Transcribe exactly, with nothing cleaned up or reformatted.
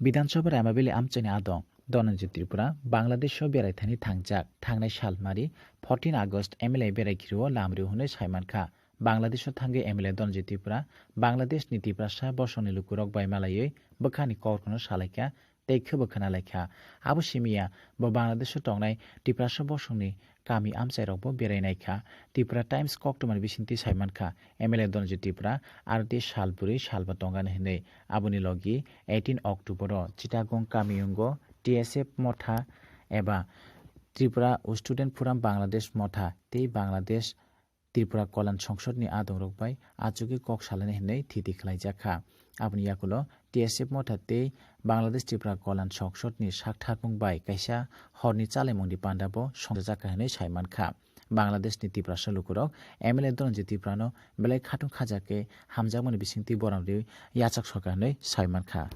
Bidhan Sabha Ramabeli amchaini adong Dhananjay Tripura Bangladesh o berai thani thangjak. Thangnai sal mari fourteen August M L A berai khirio lamrio hwnwi saimankha. Bangladesh o thangwi M L A Dhananjay Tripura Bangladesh ni Tiprasa bosongni lukurok bai malaiwi bwkhani kokrokno salaikha tei khwbo khwnalaikha. Abo simiya bo Bangladesh o tongnai Tiprasa bosongni kami amchairokbo berai naikha. Tripura Times koktwmani bisingtwi saimankha, M L A Dhananjay Tripura R D sal bwrwi salba tongani hwnwi. Aboni logi eighteen October o Chittagong kamiyungo T S F motha eba Tripura Student Forum Bangladesh motha tei Bangladesh Tripura Kolyan Songsodni adongrok bai achugwi kok salainai hwnwi thiti khlaijakha. Aboni yakulo T S F motha tei Bangladesh Tripura Kolyan Songsodni saktharmung bai kaisa horni chalaimungni pandabo songchajakha hwnwi saimankha. Bangladeshni Tiprasa lukurok M L A Dhananjay Tripurano belai khatung khajakhe hamjakmani bisingtwi borom rwi yachak sokha hwnwi saimankha.